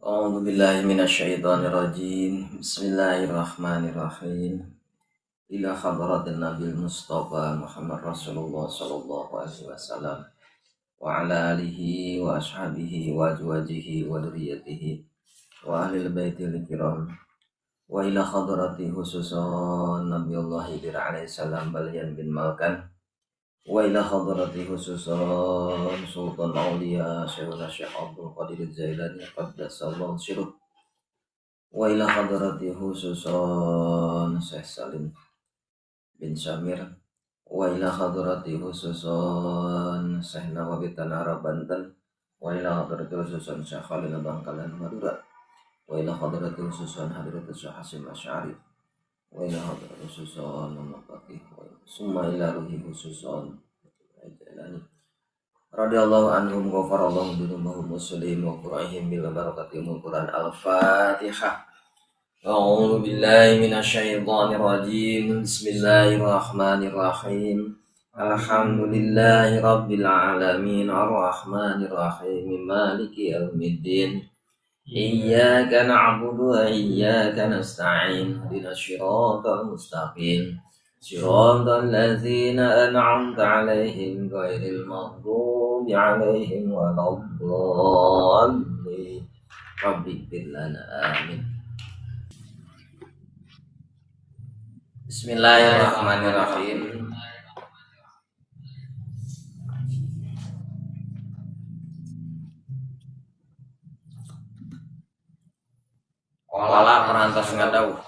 A'udzu billahi minasyaitonir rajim. Bismillahirrahmanirrahim. Ila hadratin Nabil Mustafa Muhammad Rasulullah sallallahu alaihi wasallam wa ala alihi wa ashabihi wa azwajihi wa dzurriyyatihi wa ahlil baitil kiram wa ila hadrati khususan Nabiullah Khidir alaihi salam Balyan bin Malkan wa ila hadrati khususan Sultan Aulia Syekhuna Syekh Abdul Qadir Jailani qaddasallahu sirruh wa ila hadrati khususan Syekh Salim bin Samir wa ila hadrati khususan Syekh Nawawi Tanara Banten wa ila hadrati khususan Syekh Khalil Bangkalan Madura wa ila hadrati khususan hadrati Syekh Hasyim Asy'ari wa ila hadrati khususan Maqati summa ila ruhi khususan Jailani radhiyallahu anhum ghafarallahu dzunubahum muslim wa qura'ihim bil barakati umul Quran. Al-Fatihah. A'udzu billahi minasyaitonir rajim. Bismillahirrahmanirrahim. Alhamdulillahi rabbil alamin arrahmanir rahim maliki yaumiddin. Iyyaka na'budu wa iyyaka nasta'in. Ihdinas siratal mustaqim. Siratal ladzina an'amta 'alaihim ghairil maghdubi 'alaihim waladdallin. Rabbi ighfir lana amin. Bismillahirrahmanirrahim. Qala parantos ngadawuh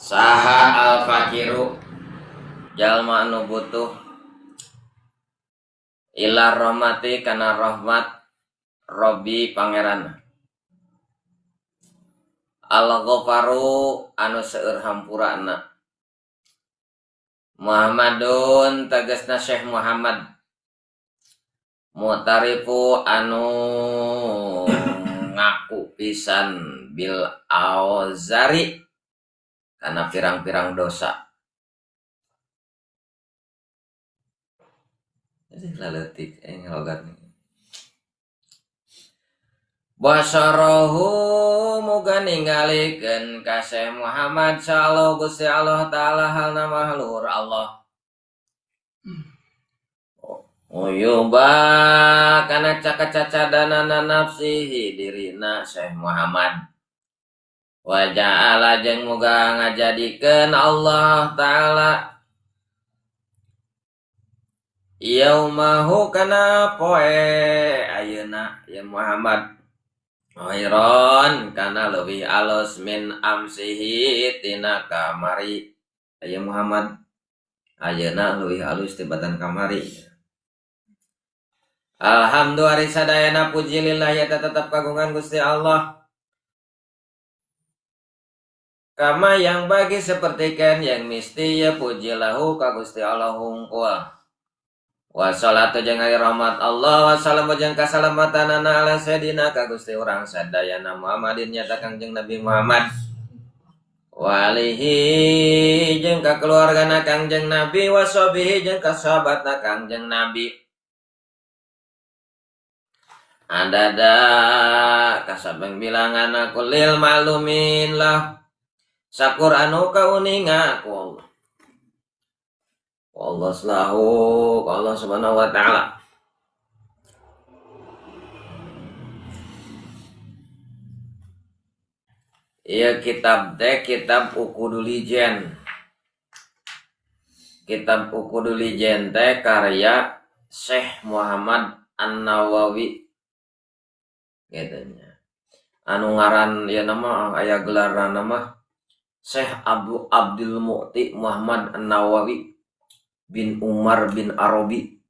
saha al-fakiru jalma anu butuh ila rahmati kana rahmat Robbi pangeran al-ghafaru anu seueur hampurana Muhammadun tegasna Syekh Muhammad Mutarifu anu ngaku pisan bil auzari kana pirang-pirang dosa. Jadi laletik logat nih. Basarahu muga ningalikeun ka Syekh Muhammad sallallahu Gusti Allah taala halna mahlur Allah. Uyuba kana cakacacadanana nafsihi dirina Syekh Muhammad. Wa ja'ala jeung muga ngajadikeun Allah taala yaumahu kana poe ayeuna ya Muhammad khairon kana leuwih alus min amsihi tina kamari. Aya Muhammad ayeuna leuwih alus tibatan kamari. Alhamdulillah sadayana puji lillahi eta tetep kagungan Gusti Allah. Kama yang bagi seperti ken yang misti ya puji lahu ka Gusti Allah hungkul. Wassalatu jeung ari rahmat Allah wassalamu jeung kasalamatanana ala sayidina ka Gusti urang sadayana Muhammadin nyata Kangjeng Nabi Muhammad. Wa alihi jeung ka keluargana Kangjeng Nabi wa sahbihi jeung ka sahabatna Kangjeng Nabi. Adada kasabeng bilangan kulil malumin lah sakur anu kauninga ku Allah. Allah selahu Allah subhanahu wa ta'ala. Iya kitab teh kitab Uqudul Lijen. Kitab Uqudul Lijen teh karya Syekh Muhammad An-Nawawi. Gitu nya. Anu ngaran ieu nama aya gelarna mah Syekh Abu Abdul Mu'ti Muhammad An-Nawawi bin Umar bin Arabi.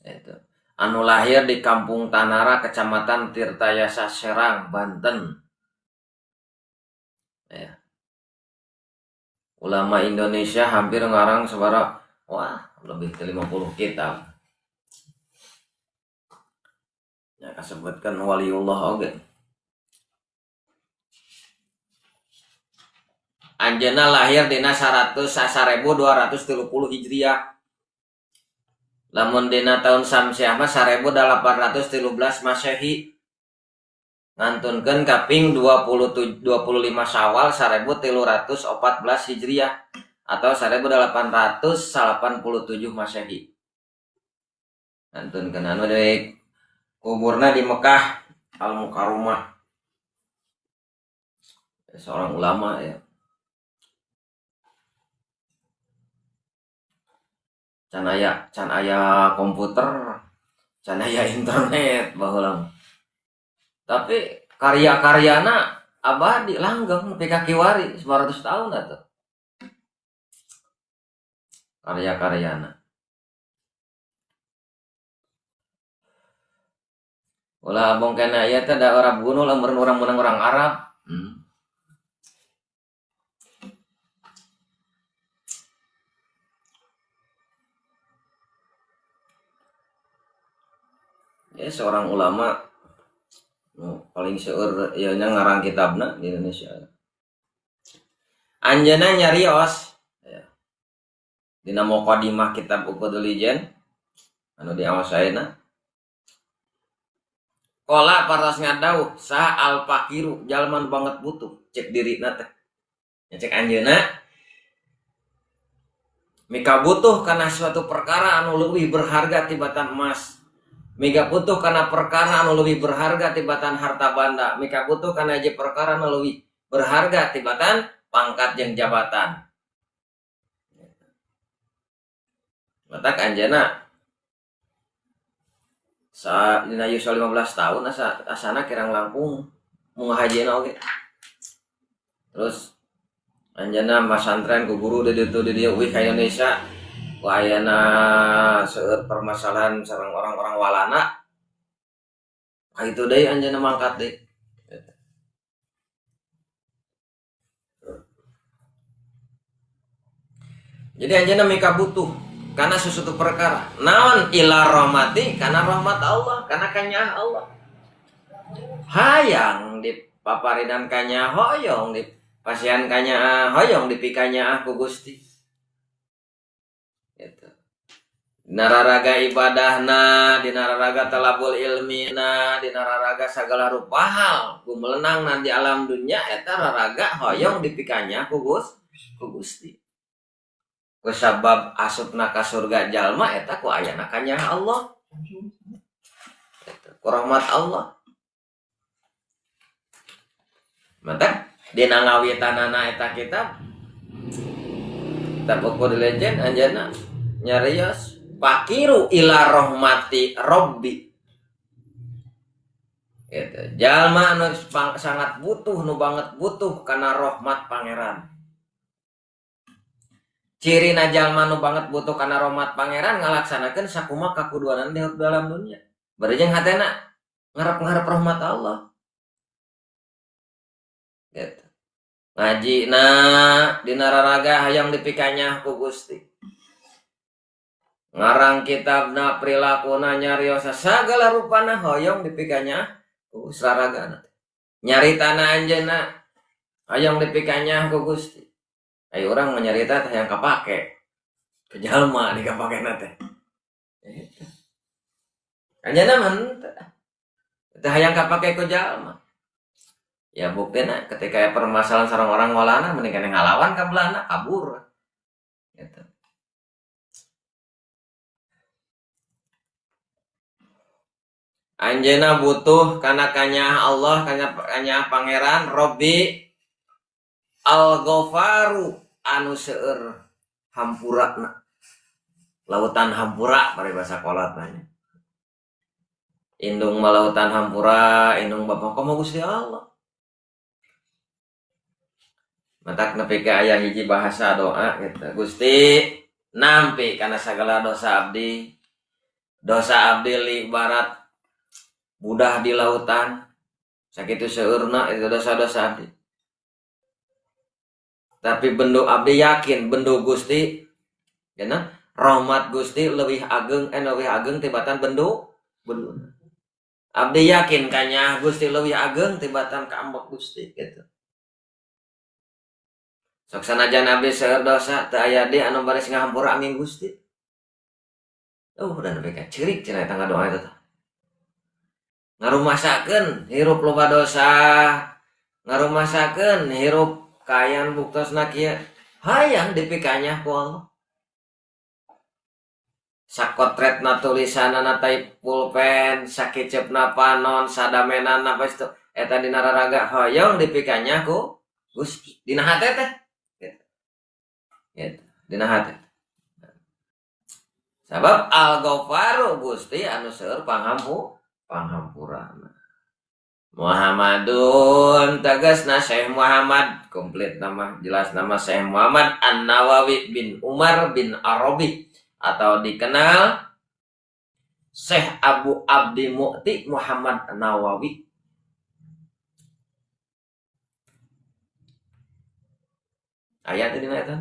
Itu. Anu lahir di Kampung Tanara, Kecamatan Tirtayasa, Serang, Banten. Ya. Ulama Indonesia hampir ngarang sabara wah lebih dari 50 kitab. Ya kasebutkan waliullah oge. Anjeunna lahir dina 1230 Hijriah. Lamun dina tahun Samsiah mah 1813 Masehi. Ngantunkeun kaping 25 Syawal 1314 Hijriah atau 1887 Masehi. Ngantunkeun anu deui kuburna di Mekah Al-Mukarramah. Seorang ulama ya. Can aya komputer, can aya internet baheula. Tapi karya-karyana abadi langgeng nepi ka kiwari 900 tahun atuh. Karya-karyana. Ulah abong kana ieu teh da Arab gunul lamun urang meunang urang Arab. Ya, seorang ulama nu paling seueur ieu nya ngarang kitabna di Indonesia. Anjeunna nyarios ya. Dina mukadimah kitab Uqudul Lijan anu diaos ayeuna. Qala paras ngadauh sa al faqiru jalma nu banget butuh cek dirina teh. Nya cek anjeunna mika butuh kana suatu perkara anu leuwih berharga tibatan emas. Mika butuh kana perkara anu leuwih berharga tibatan harta banda. Mika butuh kana hiji perkara anu leuwih berharga tibatan pangkat jeung jabatan. Matak anjeunna sa dina yuswa 15 tahun asana kirang langkung mun ngahajina oge. Terus anjeunna masantren ku guru di ditu di dieu uih ka Indonesia. Ku ayana seueur permasalahan sareng orang-orang Walanda. Ka itu deui anjeunna mangkat deui. Jadi anjeunna mika butuh kana sesuatu perkara. Naon ila rahmati, kana rahmat Allah, kana kanyaah Allah. Hayang dipaparidan kanyaah hoyong, dipasihan kanyaah hoyong, dipikanyaah ku Gusti. Gitu. Dina raraga ibadahna, dina raraga talabul ilmina, dina raraga sagala rupa hal gumelenang di alam dunya eta raraga hoyong dipikanyaah ku Gusti. Kusabab asupna ka surga jalma eta ku ayana kanyaah Allah. Gitu. Ku rahmat Allah. Mantap dina ngawitanana eta kitab Kitab Uqudul Lijan anjeunna nyarios fakiru ila rahmati rabbi. Gitu. Jalma anu sangat butuh, nu banget butuh kana rahmat pangeran. Cirina jalma nu banget butuh kana rahmat pangeran ngalaksanakeun sakumaha kakuduanan di dalam dunia. Bari jeung hatena ngarep-ngarep rahmat Allah. Gitu. Ngaji na dina raraga hayang dipikanya ku Gusti. Ngarang kitabna prilakuna nyariosa sagala rupana hoyong dipikanya ku saragana. Nyaritana anjeunna hayang dipikanya ku Gusti. Ayo urang mah nyarita teh hayang kapake. Ke jalma dikapakena teh. Eta. Anjeunna mah henteu. Teh hayang kapake ku jalma. Ya buktina ketika permasalahan sareng orang Walanda mending keneh ngalawan ka Belanda kabur. Gitu. Anjeunna butuh kana kanyaah Allah, kanyaah Pangeran Robbi Al-Ghafaru anu seueur hampurana. Lautan hampura paribasa kolot nanya. Indung mah lautan hampura, indung bapa komo Gusti Allah. Matak nepi ka aya hiji bahasa doa gitu. Gusti nampi kana sagala dosa abdi. Dosa abdi li barat budah di lautan. Sakitu seueurna itu dosa-dosa abdi. Tapi bendu abdi yakin bendu Gusti cenah rahmat Gusti leuwih ageng leuwih ageng tibatan bendu bendu. Abdi yakin kanyaah Gusti leuwih ageng tibatan kaambek Gusti gitu. Sok sanajan abdi seueur dosa teu aya deui anu baris ngahampura angin Gusti. Udah nepi ka ceurik cenah eta ngadoa eta teh. Ngarumasakeun hirup loba dosa, ngarumasakeun hirup kaayaan buktosna kieu, hayang dipikanyah ku Allah. Sakotretna tulisanana tai pulpen, sakiceupna panon, sadamenana pastu eta dina raraga hoyong dipikanyah ku Gusti. Dina hate teh. Gitu. Gitu. Dina hate. Sabab Al-Ghafaru Gusti anu seueur panghampurana. Muhammadun tegasna Syekh Muhammad, komplit nama jelas nama Syekh Muhammad An-Nawawi bin Umar bin Arabi atau dikenal Syekh Abu Abdi Mu'ti Muhammad Nawawi. Aya teh dina eta.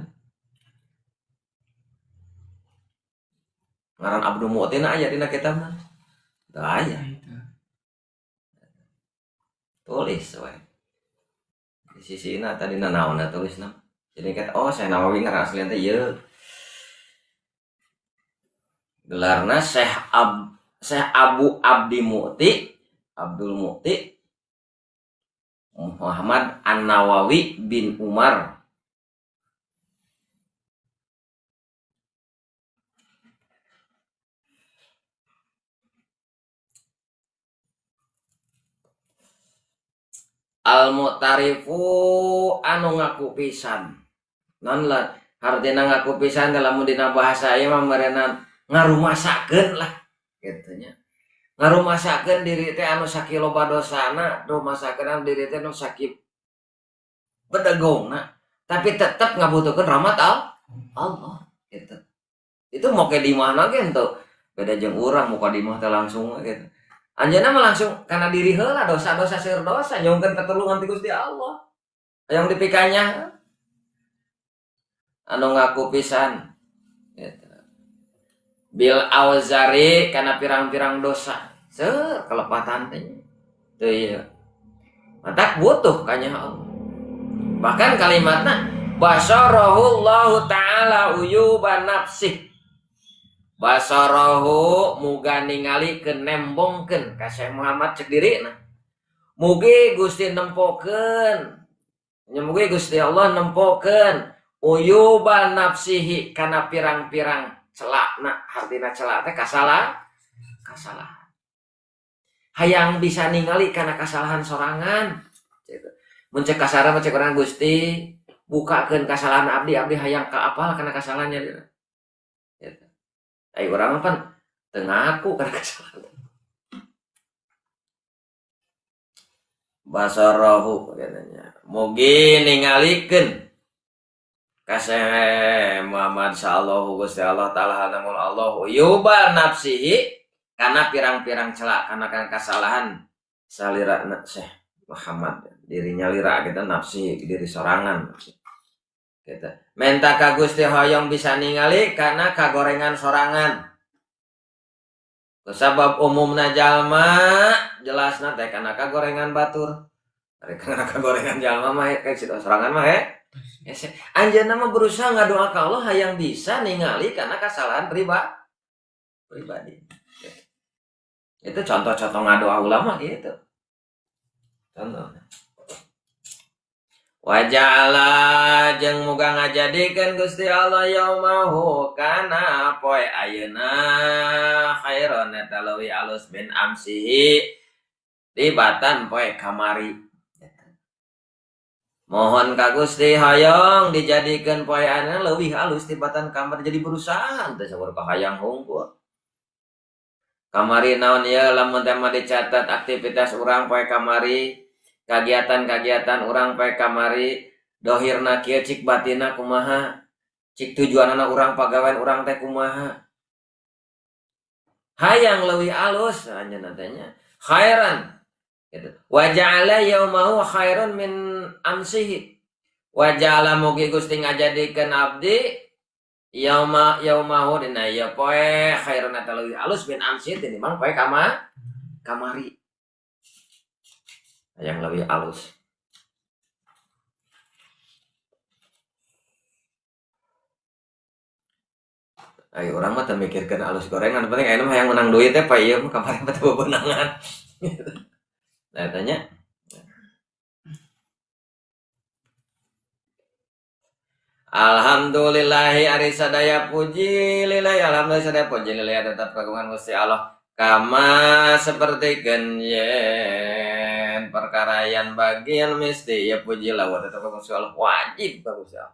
Ngaran Abdul Mu'ti na aya dina kitabna. Teu aya. Tulis we. Di sisina tadi naonna tulisna. Jadi kata oh Syekh Nawawi ngaran asli teh ieu. Gelarna Syekh Abu Abdi Mu'ti, Abdul Mu'ti Muhammad An-Nawawi bin Umar. Al-mu'tarifu anu ngaku pisan. Non lah hartina ngaku pisan lamun dina bahasa ieu mah meureunna ngarumasakeun lah kitu nya. Ngarumasakeun diri teh anu sakieu loba dosana, rumasakeun diri teh anu sakieu bedegongna, tapi tetep ngabutuhkeun rahmat Allah gitu. Itu mau ke di mana ge henteu beda jeung urang muka di imah teh langsung gitu. Anjeunna mah langsung kana diri heula dosa-dosa seueur dosa nyungkeun katulungan ti Gusti Allah. Hayang dipikanya anu ngaku pisan gitu. Bil auzari kana pirang-pirang dosa seueur kelepatan teh teu ieu. Matak butuh kanya Allah. Bahkan kalimatna basarahullahu ta'ala uyuban nafsih. Basarahu muga ningalikeun nembongkeun ka Syekh Muhammad cek dirina. Mugi Gusti nempokeun. Nya mugi Gusti Allah nempokeun uyuban nafsihi kana pirang-pirang celakna, hartina celak teh kasalahan. Hayang bisa ningali kana kasalahan sorangan. Gitu. Mun cek kasara mah cek urang Gusti bukakeun kasalahan abdi, abdi hayang kaapal kana kasalahannya gitu. Ai urang mah pan teu ngaku kana kasalahan. Basarahu katanya. Mugi ningalikeun ka Syekh Muhammad sallallahu Gusti Allah taala namun Allah yuba nafsihi kana pirang-pirang celak kana kasalahan salirana Syekh Muhammad dirinya lira kita nafsi diri sorangan gitu. Menta ka Gusti hoyong bisa ningali kana kagorengan sorangan. Kusabab umumna jalma jelasna teh kana kagorengan batur. Ari kana kagorengan jalma mah kayak situ sorangan mah hese. Anjeunna mah berusaha ngadoa ka Allah hayang bisa ningali kana kasalahan pribadi. Itu contoh-contoh ngadoa ulama gitu. Contoh. Waja'ala jeung muga ngajadikeun Gusti Allah yaumahu kana poe ayeuna khairon eta leuwih alus min amsihi dibatan poe kamari. Mohon ka Gusti hoyong dijadikeun poe ayeuna leuwih alus tibatan kamari, jadi berusaha teh saur kahayang hungkul. Kamari naon ieu lamun teh mah dicatat aktivitas urang poe kamari, kagiatan-kagiatan urang poe kamari, dohirna kieu cik batinna kumaha, cik tujuanana urang pagawean urang teh kumaha. Hayang leuwih alus anjeunna teh nya. Khairan gitu. Wa ja'ala yaumahu khairan min amsihi. Wa ja'ala mugi Gusti ngajadikeun abdi yaumahu dina ieu poe khairan eta leuwih alus min amsihi tinimbang poe kamari. Yang lebih alus. Ayo urang mah teu mikirkeun alus gorengan, penting ayeuna mah hayang menang duit teh pa ieu mah kamari mah teu bebenangan. Nah tanya. Alhamdulillahi ari sadaya puji lillahi alhamdulillah sadaya puji lillahi tetap kagungan Gusti Allah kama sapertikeun yen perkara yang bagian mesti ya puji lah tetap kagungan Gusti Allah wajib ka Gusti Allah.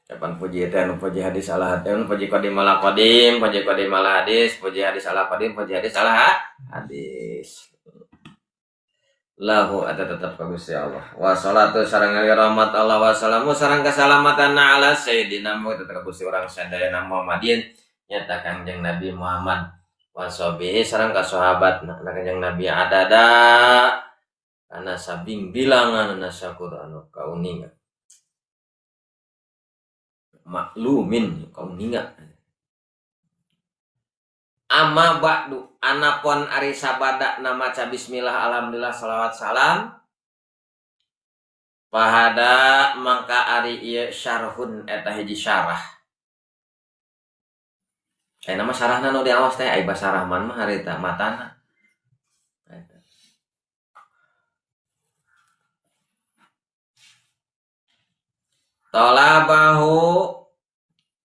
Kapan puji teh anu puji hadis ala hadis, anu puji qadim ala qadim, puji qadim ala hadis, puji hadis ala qadim, puji hadis ala hadis. Lahu eta tetep ka Gusti Allah. Wa salatu sareng rahmat Allah wa salamu sareng keselamatan ala sayyidina Muhammad tetep ka Gusti urang sadayana Muhammadin nyata Kangjeng Nabi Muhammad wa sahbihi sareng ka sahabatna Kangjeng Nabi adada kana sabing bilangan nasyakur anu kauninga. Maklumin kauninga. Amma ba'du anapun ari sabada namaca bismillah alhamdulillah salawat salam pahada mangka ari ieu syarhun eta hiji syarah. Aya nama syarahna nu diawas teh ai basa Rahman mah harita matana. Eta. Tolabahu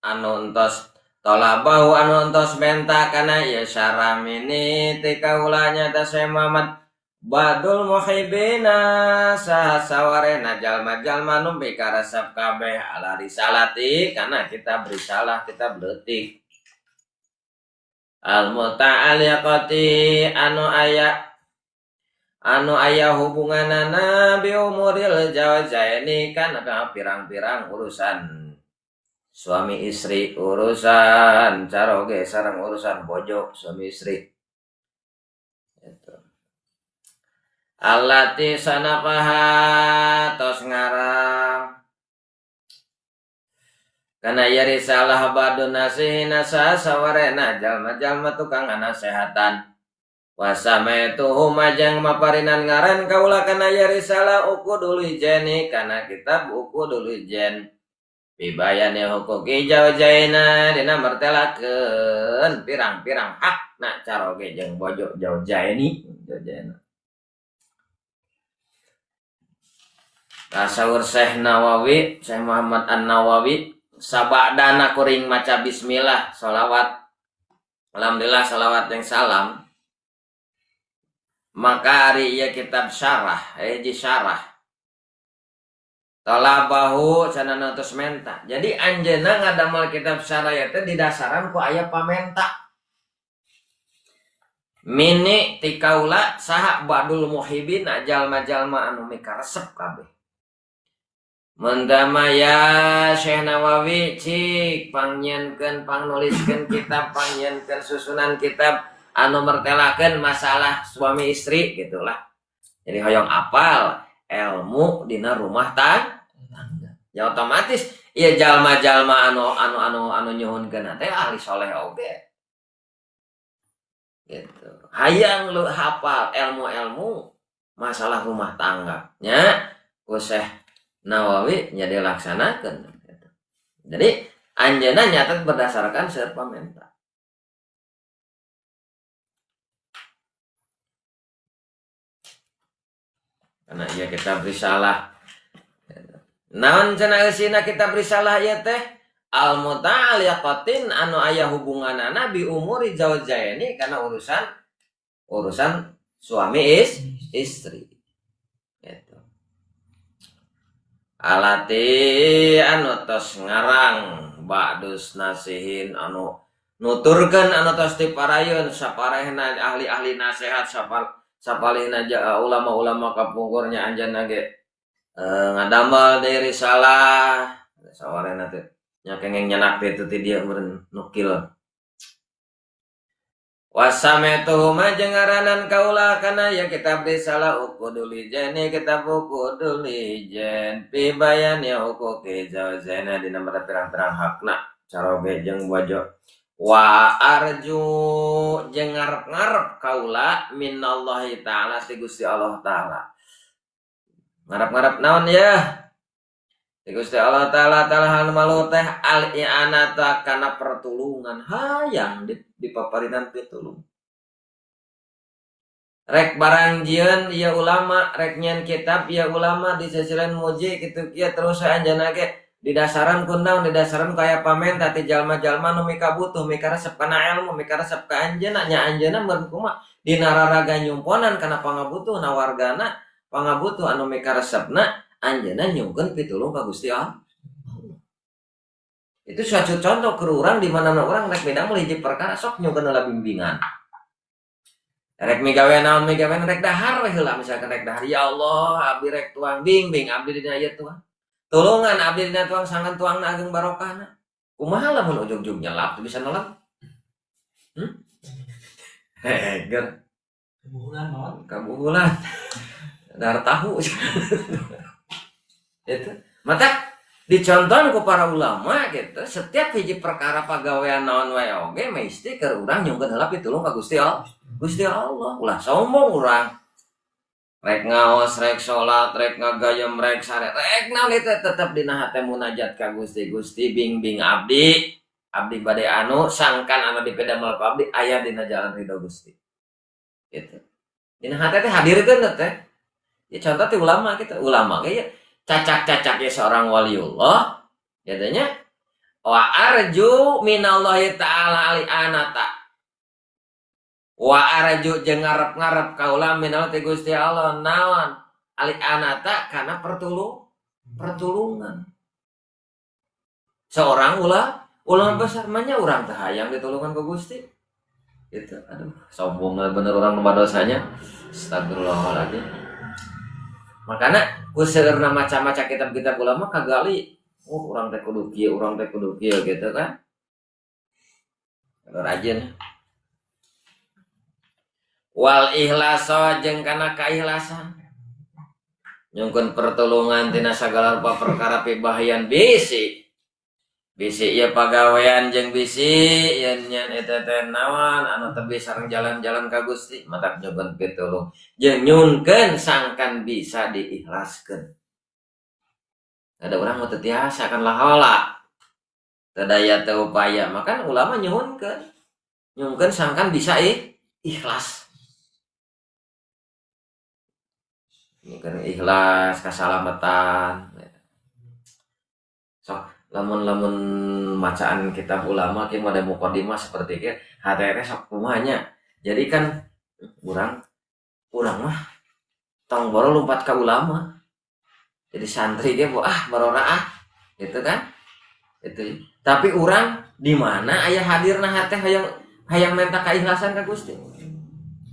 anu entos tolabahu anu entos menta kana ieu syarah mini ti kaula nyata Syekh Muhammad Badul Muhibbina saha sawarena jalma-jalma nu mikaresep kabeh ala risalati kana kitab risalah kitab leutik al muta'alliqati anu aya hubunganana bi umuril zawjaini kana pirang-pirang urusan suami istri, urusan caroge sareng urusan bojo suami istri. Itu. Allati sanafaha tos ngarang kana ieu risalah badun nasihina sawarena jalma-jalma tukang nasehatan. Wasamaituhu majang maparinan ngaran kaula kana ieu risalah uqudul jeni kana kitab uqudul jen. Bibayane hukuki jaujaina dina mertelakeun pirang-pirang hakna caroge jeung bojo jaujaini jaujaina. Tasawur Syekh Nawawi, Syekh Muhammad An-Nawawi sabadana kuring maca bismillah sholawat alhamdulillah sholawat yang salam maka ari ieu kitab syarah hiji syarah talabahu cenah tos menta. Jadi anjeunna ngadamel kitab syarah teh didasaran ku aya pamenta. Mini ti kaula saha badul muhibin jalma-jalma anu mikaresep kabeh. Mendama ya Syekh Nawawi cik pangnyieunkeun pangnuliskeun kitab pangnyieunkeun susunan kitab anu mertelakeun masalah suami istri gitulah. Jadi hoyong apal ilmu dina rumah tangga. Ya otomatis ieu jalma-jalma anu anu anu anu nyuhunkeun teh ahli soleh oge. Gitu. Hayang lu hafal ilmu-ilmu masalah rumah tangga nya ku Syekh Nawawi nya dilaksanakeun gitu. Jadi anjeunna nyatet berdasarkan seueur pamenta. Karena ieu kitab risalah. Naon cenah eusina kitab risalah ieu teh? Al muta'alliqatin anu aya hubunganana bi umuri zawjaini kana urusan suami istri. Gitu. Alati anu tos ngarang ba'dus nasihin anu nuturkeun anu tos diparayun saparehna ahli-ahli nasihat sapalihna ulama-ulama kapungkurnya anjeunna ge ngadamel deui risalah sawarehna teh nya kengeng nyanak teh teu ti dieu meureun nukil. Wasametuhu ma jeung ngaranan kaula kana ya kitab risalah uqudul jani kitab uqudul jen pi bayan ya huquqi zawjaina dina pirang-pirang hakna caroge jeung bojo. Wa arju jeung ngarep-ngarep kaula minallahi ta'ala ti Gusti Allah ta'ala. Ngarep-ngarep naon ya? Gusti Allah Ta'ala ta'ala malu teh al-i'anata kana pertulungan hayang dipaparinan pitulung. Rek barang jieun ieu ulama, rek nyeun kitab ieu ulama di sisi lain muji kitu kieu terus anjeunna ge didasaran kundang didasaran kaya pamenta ti jalma-jalma nu mikabutuh mikaresep kana ilmu mikaresep ka anjeunna nya anjeunna mun kumaha dina raraga nyumponan kana pangabutuhna wargana pangabutuh anu mikaresepna anjeunna nyungkeun pitulung ka Gusti Allah. Itu suatu contoh ke urang di mana urang rek midamel hiji perkara sok nyungkeun heula bimbingan. Rek migawe naon migawe rek dahar we heula misalkan rek dahar ya Allah abdi rek tuang bimbing abdi dina ieu tuang. Tulungan abdi dina tuang sangan tuangna ageng barokahna. Kumaha lamun ujug-ujug nyelap teu bisa nolak? Heger. Kabuhulan naon? Kabuhulan. Dahar tahu. Itu mata dicontohan ku para ulama gitu setiap hiji perkara pagawean naon wae oge mesti keur urang nyungkeun heula pitulung ka Gusti Allah. Gusti Allah ulah sombong urang rek ngaos rek salat rek ngagayem rek sare rek naon itu tetep dina hate munajat ka Gusti. Gusti bingbing abdi abdi bade anu sangkan anu dipedamel ku abdi aya dina jalan ridho Gusti gitu dina hate teh hadirkeun teh ya contoh teh ulama gitu ulama ge ya cacak-cacaknya seorang waliullah katanya wa arju minallahi ta'ala ali'anata wa arju jeung ngarep-ngarep kaula minallahi ti Gusti Allah naon ali'anata kana pertulungan seorang ulama besar mah urang teh hayang ditulungan ku Gusti gitu aduh sombong bener urang loba dosanya astagfirullahaladzim. Makanya ku seueurna maca-maca kitab-kitab ulama kagali oh urang teh kudu kieu urang teh kudu kieu gitu kan rajin wal ikhlaso jeung kana kaikhlasan nyungkeun pertolongan tina sagala rupa perkara pibahayan bisi bisi ieu pagawean jeung bisi yen nyen eta teh naon anu teu bisa sareng jalan-jalan ka Gusti matak nyungkeun pitulung jeung nyungkeun sangkan bisa diikhlaskeun. Ada urang mah teu tiasa kan lahola teu daya teu upaya makan ulama nyuhunkeun nyungkeun sangkan bisa ikhlas nyungkeun ikhlas kasalamatan sok lamun-lamun macaan kitab ulama kieu mah ada mukadimah seperti kieu hate teh sok kumaha nya. Jadi kan urang mah tong boro lompat ka ulama. Jadi santri ge ah barora ah gitu kan. Itu. Tapi urang di mana aya hadirna hate hayang menta kaikhlasan ka Gusti.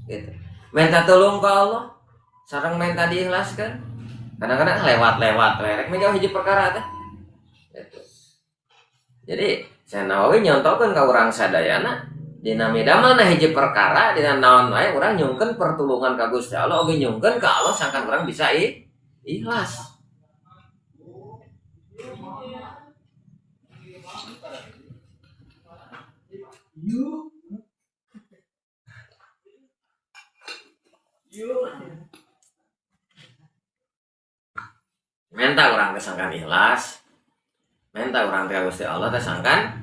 Gitu. Menta tolong ka Allah sareng menta diikhlaskeun. Kadang-kadang lewat-lewat we rek migawe hiji perkara teh. Gitu. Jadi Syekh Nawawi nyontokeun ka urang sadayana dina midamelna hiji perkara dina naon wae urang nyungkeun pertulungan ka Gusti Allah oge nyungkeun ka Allah sangkan urang bisa ikhlas. Menta urang teh sangkan ikhlas. Menta urang teh Gusti Allah teh sangkan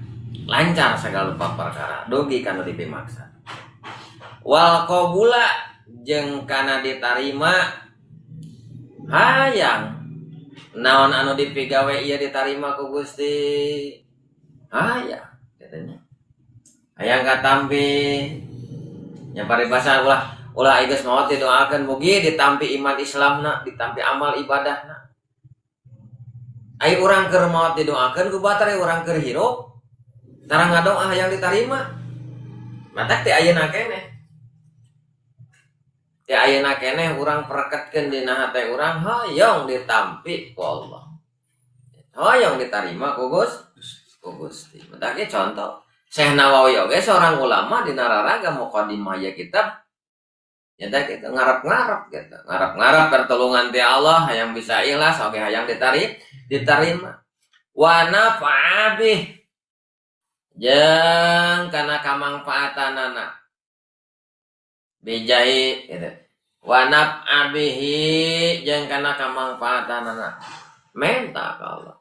lancar segala rupa perkara dugi kana dipimaksa. Wal qabula jeung kana ditarima hayang naon anu dipigawe ieu ditarima ku Gusti hayang katanya hayang katampi nya paribasa ulah geus maot didoakeun mugi ditampi iman Islamna ditampi amal ibadahna. Ai urang keur maot didoakeun ku batur urang keur hirup tara ngadoa hayang ditarima. Matak teh ayeuna keneh. Teh ayeuna keneh urang pereketkeun dina hate urang hoyong ditampi ku Allah. Hoyong ditarima ku Gusti. Matak ge contoh Syekh Nawawi oge seorang ulama dina raraga mukadimah ieu kitab nyata gitu ngarep-ngarep gitu. Ngarep-ngarep pertolongan ti Allah hayang bisa ikhlas oge hayang diterima. Wa nafa'a bih jeung kana kamangfaatanana bijahi gitu. Wa naf'a bihi jeung kana kamangfaatanana menta ka Allah.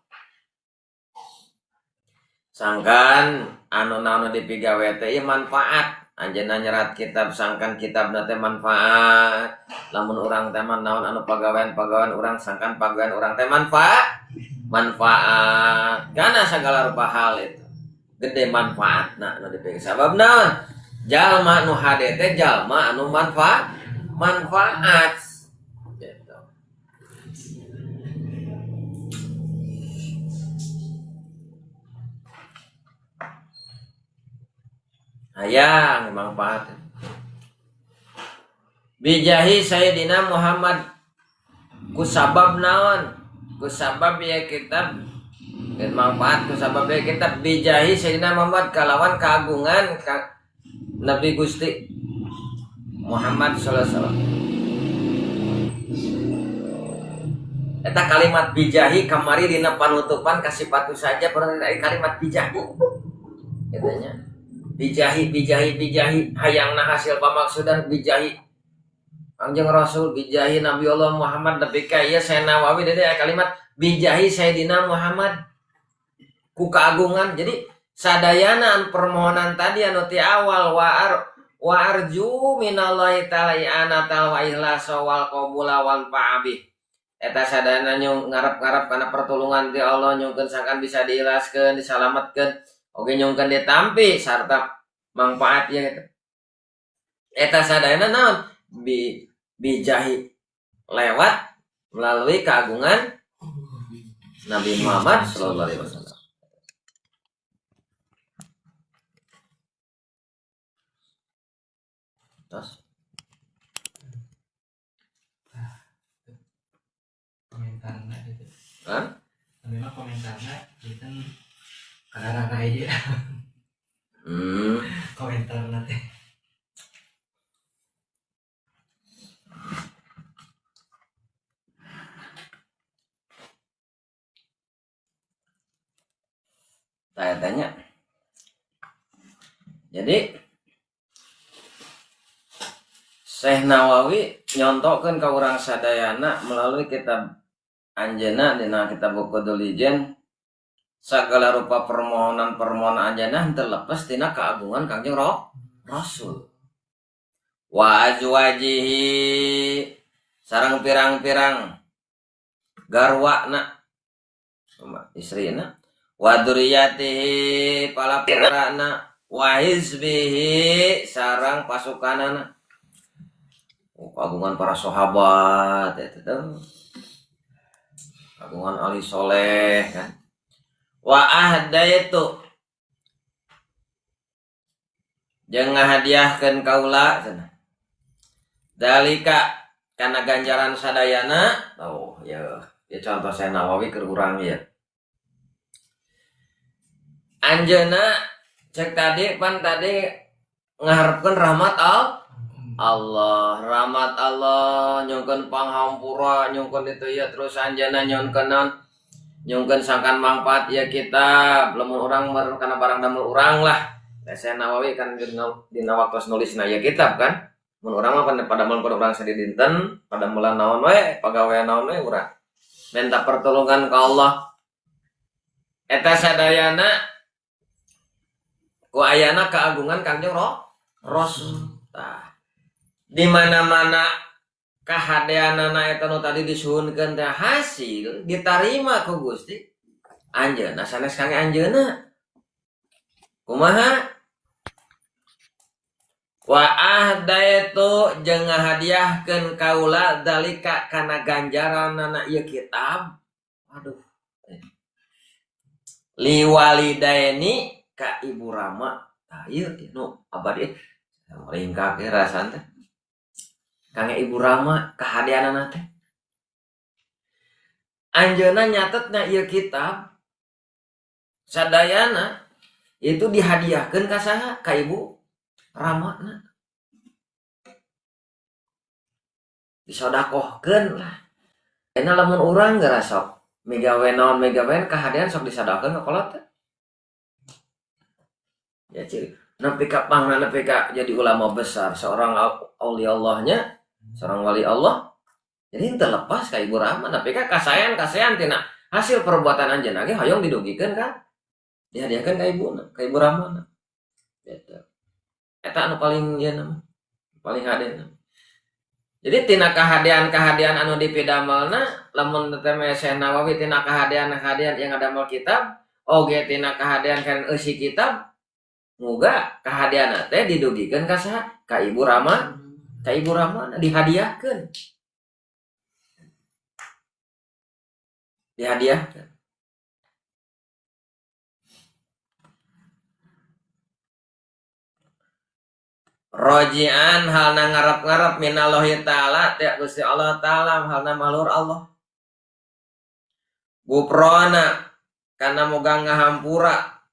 Sangkan anu naon dipigawe teh ieu manfaat. Anjeunna nyerat kitab sangkan kitabna teh manfaat. Lamun urang teh mah naon anu pagawean-pagawean urang sangkan pagawean urang teh manfaat. Manfaat kana sagala rupa hal itu. Gede manfaatna anu dipigawe. Sabab naon? Jalma nu hade teh jalma anu manfaat. Manfaat. Gitu. Hayang manfaat. Bijahi Sayyidina Muhammad kusabab naon? Kusabab ya kitab manfaat kusabab ya kitab bijahi Sayyidina Muhammad kalawan keagungan Nabi Gusti Muhammad sallallahu alaihi wasallam. Eta kalimat bijahi kamari dina panutupan kasipatu saja pernah kalimat bijahi. Katanya bijahi bijahi bijahi hayangna hasil pamaksudan bijahi Kangjeng Rasul bijahi Nabi Allah Muhammad nepi ka ieu Syekh Nawawi deui kalimat bijahi Sayyidina Muhammad ku keagungan. Jadi sadayana permohonan tadi anu ti awal wa arju minallahi ta'ala i'anata wa ikhlasa wal qabula wal fa'abih. Eta sadayana nyung ngarep-ngarep kana pertolongan ti Allah nyungkeun sangkan bisa diikhlaskeun disalametkeun oge nyungkeun ditampi sarta manfaat ya gitu. Eta sadayana naon bijahi lewat melalui keagungan Nabi Muhammad sallallahu alaihi wasallam. Terus komentarna gitu. Hah? Memang komentarna gitu karena aja. Komentar nanti. Saya tanya. Jadi Syekh Nawawi nyontokeun ka urang sadayana melalui kitab anjeunna dina kitab Uqudul Ijen segala rupa permohonan-permohonan anjeunna henteu lepas tina keagungan Kangjeng Rasul. Wa azwajihi sareng pirang-pirang garwana istrina wa dzurriyyatihi pala putrana wa hizbihi sareng pasukanana. Oh, keagungan para sahabat eta teh. Keagungan ahli soleh kan. Wa ahdaitu jeung ngahadiahkeun kaula cenah. Dalika kana ganjaran sadayana. Oh ya, ya contoh Syekh Nawawi keur urang ieu. Anjeunna cek tadi pan tadi ngaharepkeun rahmat Allah, rahmat Allah nyungkeun panghampura, nyungkeun itu ya terus anjeunna nyungkeun naon? Nyungkeun sangkan manfaat ya kitab, lamun urang mer kana barang damel urang lah. Da Syekh Nawawi kan dina waktos nulisna ieu kitab kan. Mun urang mah pada mun urang sadidinten, pada meula naon we, pagawean naon we urang. Minta pertolongan ka Allah. Eta sadayana ku ayana keagungan Kangjeng Rasul. Tah. Di mana-mana kahadeanana eta nu tadi disuhunkeun teh hasil ditarima ku Gusti anjeunna sanes kangge anjeunna. Kumaha? Wa ahdaitu jeung ngahadiahkeun kaula dalika kana ganjaranana ieu kitab. Aduh. Liwalidaini ka ibu Rama. Tah ieu nu abadi ringkak ge rasana teh. Kangge ibu Rama kahadeanana teh. Anjeunna nyatetna ieu kitab sadayana itu dihadiahkeun ka saha? Ka ibu Rama na. Disodakohkeun lah. Enak lamun urang geura sok migawe naon migawe kahadean sok disodakohkeun ka kolot teh. Ya ciri nepi ka pangna nepi ka jadi ulama besar, seorang aulia Allahnya, seorang wali Allah. Jadi henteu lepas ka ibu Rama nepi ka kasaean-kasaean tina hasil perbuatan anjeunna ge hoyong didugikeun ka Dihadiahkeun ka ibuna, ka ibu ramana. Gitu. Eta anu paling ieu mah, paling hade. Jadi tina kahadean-kahadean anu dipidamelna, lamun teh Syekh Nawawi tina kahadean-kahadean yang ngadamel kitab, oge tina kahadean kan eusi kitab, muga kahadeanna teh didugikeun ka saha? Ka Ibu Rama, ka Ibu Ramana dihadiahkeun. Dihadiahkeun. Rojian halna ngarep-ngarep minallahi ta'ala ti Gusti Allah ta'ala halna malur Allah. Guprona kana moga ngahampura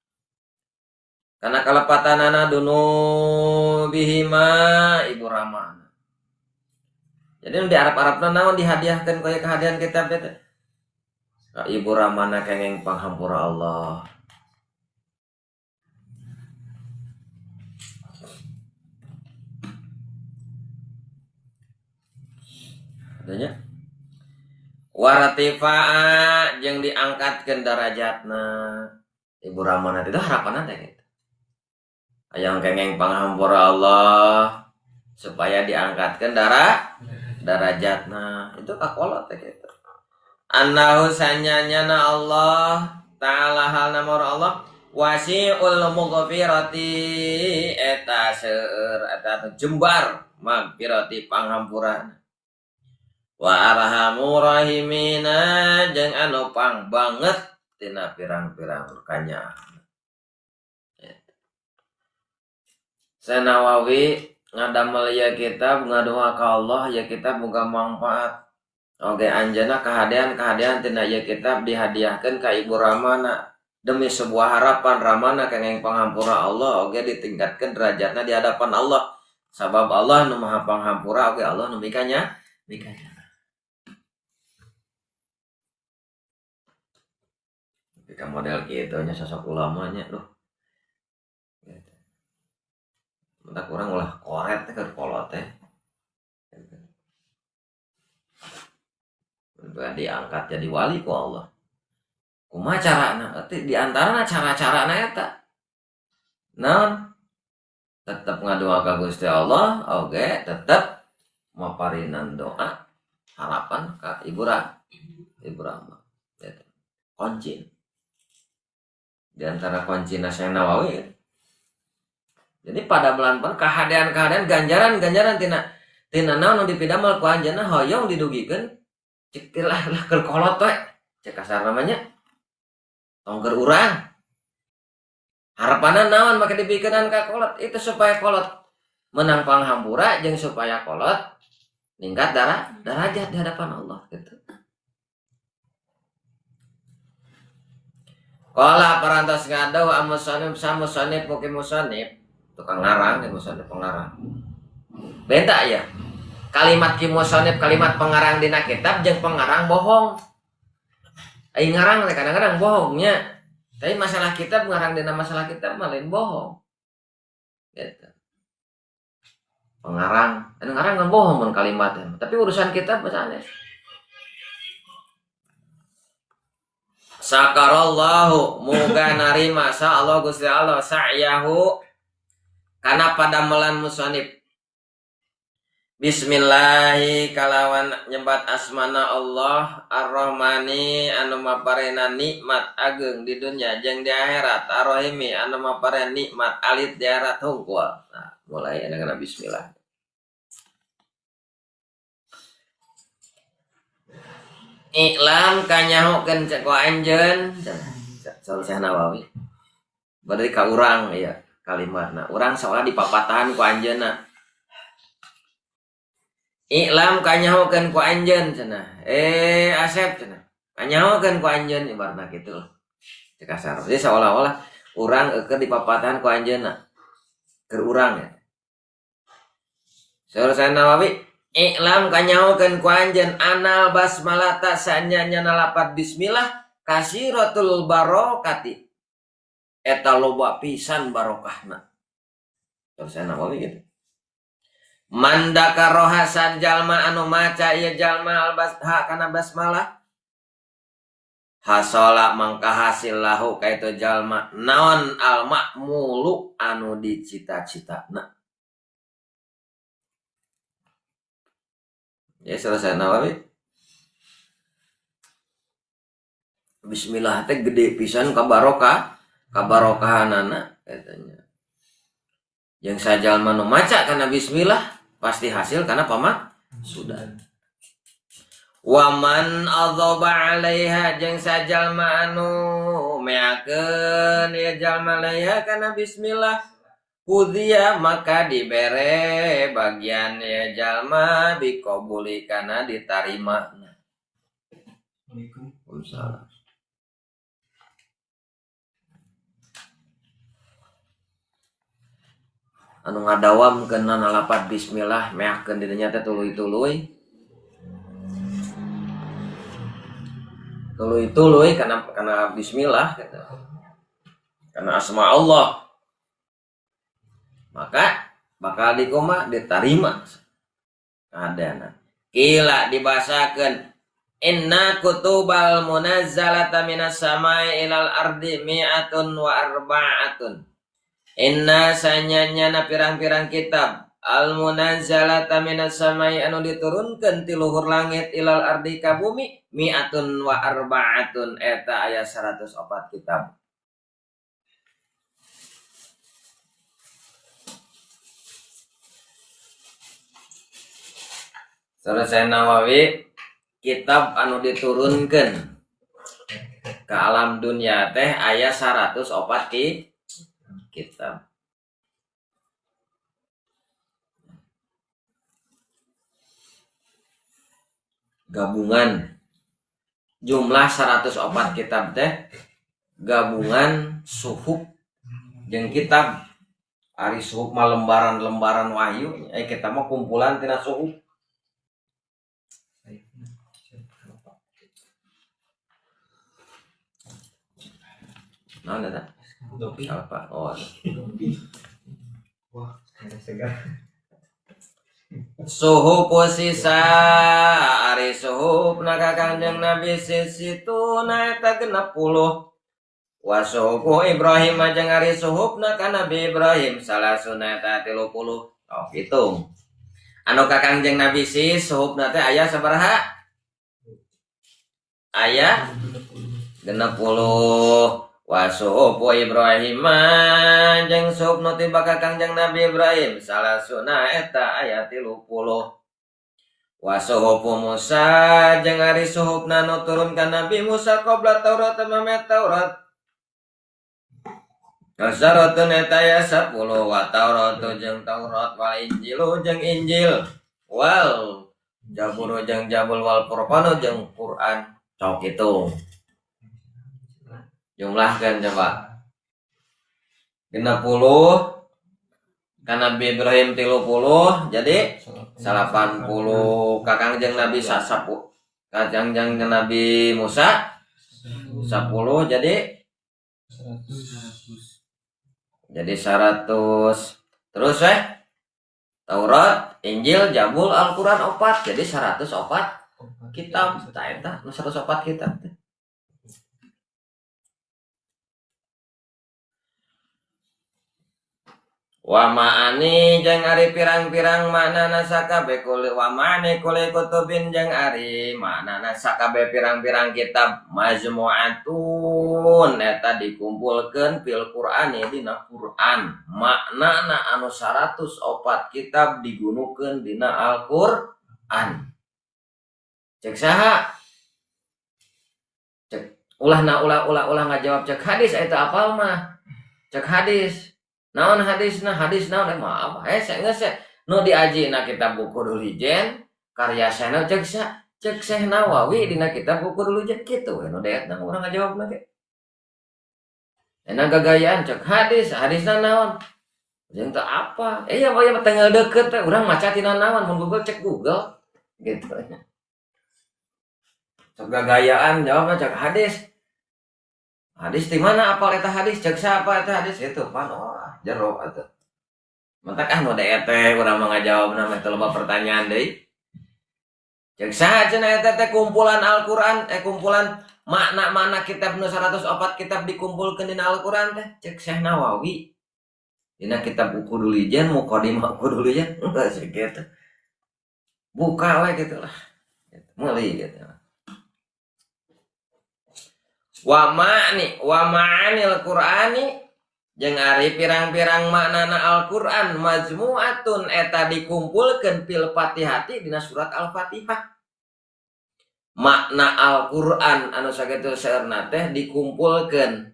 kana kalepatanana dunubihima Ibu Ramana. Jadi nu diarep-arepna naon dihadiahkeun kaya kehadian kitab teh? Ka Ibu Ramana kengeng panghampura Allah. Adanya waratifaa jeung diangkatkeun darajatna Ibu Ramana itu harapanna teh gitu. Hayang kengeng panghampura Allah supaya diangkatkeun darajatna itu kakolot teh gitu. Annahu sanyanyana Allah ta'ala halna maur Allah wasi'ul maghfirati eta seueur eta jembar magfirati panghampurana. Wa arhamur rahimina jeung anu pang banget tina pirang-pirang kanya. Nawawi ngadamel ieu kitab ngadoa ka Allah ieu kitab muga mangfaat. Oge anjeunna kahadean-kahadean tina ieu kitab dihadiahkeun ka Ibu Ramana demi sebuah harapan Ramana kengeng panghampura Allah oge ditingkatkeun derajatna di hadapan Allah. Sabab Allah nu Maha Panghampura oge Allah nu mikanya mikanya. Ketika model gitu nya sosok ulamanya loh. Gitu. Entah kurang ulah koret teh keur kolot teh. Gitu. Diangkat jadi wali ku Allah. Kumaha carana? Di antarana cara-carana eta. Naon? Tetep ngadoa ka Gusti Allah, oge tetep maparinan doa harapan ka Ibu Rahma. Gitu. Kunci. Di antara kunci Syekh Nawawi. Jadi pada bulan-bulan kahadean-kahadean ganjaran-ganjaran tina naon nu dipidamel ku anjeunna hoyong didugikeun cek lah lah keur kolot we cek kasar namanya tong keur urang. Harapanna naon make dipikeunan ka kolot itu supaya kolot menang panghampura jeung supaya kolot ningkat darajat di hadapan Allah gitu. Qala parantos ngadau amusonib samusonib muki musonib tukang ngarang ya musonib pengarang. Benta ya. Kalimat ki musonib kalimat pengarang dina kitab jeung pengarang bohong. Ai ngarang teh kadang-kadang bohongnya. Tapi masalah kitab ngarang dina masalah kitab mah lain bohong. Gitu. Pengarang, anu ngarang kan bohong mun kalimatnya. Tapi urusan kitab mah sanes. Sakarallahu muga narima sa Allah Gusti Allah sa'yahu kana padamelan musonib. Bismillahi kalawan nyebat asmana Allah Ar-Rahmani anu maparena nikmat ageng di dunia jeung di akhirat, Ar-Rahimi anu maparena nikmat alit di akhirat hungkul. Nah, mulai dengan bismillah. Iklam kanyahokeun cek ku anjeun Syekh Nawawi. Berarti ka urang ya kalimatna. Urang saolah dipapatahan ku anjeunna. Iklam kanyahokeun ku anjeun cenah. Asep cenah. Kanyahokeun ku anjeun ibaratna kitu lah. Cek kasar. Jadi seolah-olah urang eueuh dipapatahan ku anjeunna. Keur urang ya. Syekh Nawawi iklam kanyahokeun ku anjeun anal basmalata sanyanya lapat bismillah kasiratul barokati eta loba pisan barokahna. Terus Nawawi gitu. Mandaka rohasan jalma anu maca ieu jalma albasha kana basmalah Hasala mangka hasil lahu ka itu jalma naon al ma'mulu anu dicita-citana. Ya selesai Nawawi. Bismillah teh gede pisan kabarokah, kabarokahanana katanya. Yang sajalma nu maca kana bismillah pasti hasil kana pamaksudan. Waman adzaba 'alaiha jeung sajalma anu meakeun ieu jalma alaiha kana bismillah hudhiya maka dibere bagian ieu jalma biqabuli kana ditarima. Waalaikumsalam. Anu ngadawamkeun nalapat bismillah meakeun dirinya teh tuluy-tuluy. Tuluy-tuluy karena bismillah gitu. Karena asma Allah. Maka bakal dikoma diterima. Adana. Kila dibasakeun inna kutubal munazzalata minas samai ilal ardi mi'atun wa arba'atun. Inna sanyanya pirang-pirang kitab al munazzalata minas samai anu diturunkeun ti luhur langit ilal ardi ka bumi mi'atun wa arba'atun eta aya 104 kitab. Selesai Nawawi, kitab anu diturunkeun ke alam dunia teh aya 104 kitab. Gabungan jumlah 104 kitab teh gabungan suhuf jeung kitab. Ari suhuf mah lembaran-lembaran wahyu, kita mah kumpulan tina suhuf. Naon eta? Apa? Oh. Wah, segar. Suhu posisa ari suhufna ka Kangjeng Nabi sisituna eta 60. Wa suhufu Ibrahim jeung ari suhufna ka Nabi Ibrahim salasuna eta 30. Oh, hitung. Anu ka Kangjeng Nabi sis suhufna teh aya sabaraha? Aya 60. Wa suhufu Ibrahim jeung suhufna ti ka Kangjeng Nabi Ibrahim salasuna eta aya 30. Wa suhufu Musa jeung ari suhufna nu turun ka Nabi Musa qabla Taurat mameh Taurat. Kasaratun eta aya 10 wa Taurat jeung Taurat wal Injilu jeung Injil wal Jabur jeung Jabul wal Furqan jeung Quran. Cok hitung. Jumlahkan coba. 60 ka Nabi Ibrahim 30 jadi 80. Ka Kangjeng Nabi 10, ka Kangjeng Nabi Musa 10 jadi 100. Jadi 100. Terus Taurat, Injil, Jabul, Al-Qur'an 4 jadi 104 kitab. Tah eta nu 104 kitab teh. Wa ma'ani jeung ari pirang-pirang maknana sakabeh kul wa ma'ani kul kutubin jeung ari maknana sakabeh pirang-pirang kitab majmu'atun eta dikumpulkeun fil Qur'ani dina Qur'an. Maknana anu 104 kitab digunukeun dina Al-Qur'an. Cek saha? Cek ulah na ulah ulah ulah ngajawab cek hadis eta apal mah. Cek hadis. Naon hadisna, hadis naon maaf geus nu diajina kitab buku Dul-Hijen karya Syekh cek sa cek Syekh Nawawi dina kitab buku Dul-Hijen kitu we nu deetna urang ngajawabna ge. Enak gagayaan cek hadis, hadisna naon? Jeung teu apa? Iya we mah tengah deukeut teh urang maca tina naon mun Google cek Google gitu. Cek gagayaan jawabna cek hadis. Hadis di mana apal eta hadis cek siapa eta hadis itu pan oh jero atuh. Mentak ah nu DET urang mah ngajawabna meh teu loba pertanyaan deui. Cek saha cenah eta teh kumpulan Al-Qur'an kumpulan Makna-makna kitab nu 104 kitab dikumpulkeun dina Al-Qur'an teh cek Syekh Nawawi. Dina kitab Uqudul Lijan, Muqaddimah Uqudul Lijan, enggak sih gitu. Buka we gitu lah. Meuli gitu. Wa ma'ni wa ma'anil Qur'ani jeung ari pirang-pirang maknana Al-Qur'an majmu'atun eta dikumpulkeun fil Fatihati dina surat Al-Fatihah. Makna Al-Qur'an anu sakitu seueurna teh dikumpulkeun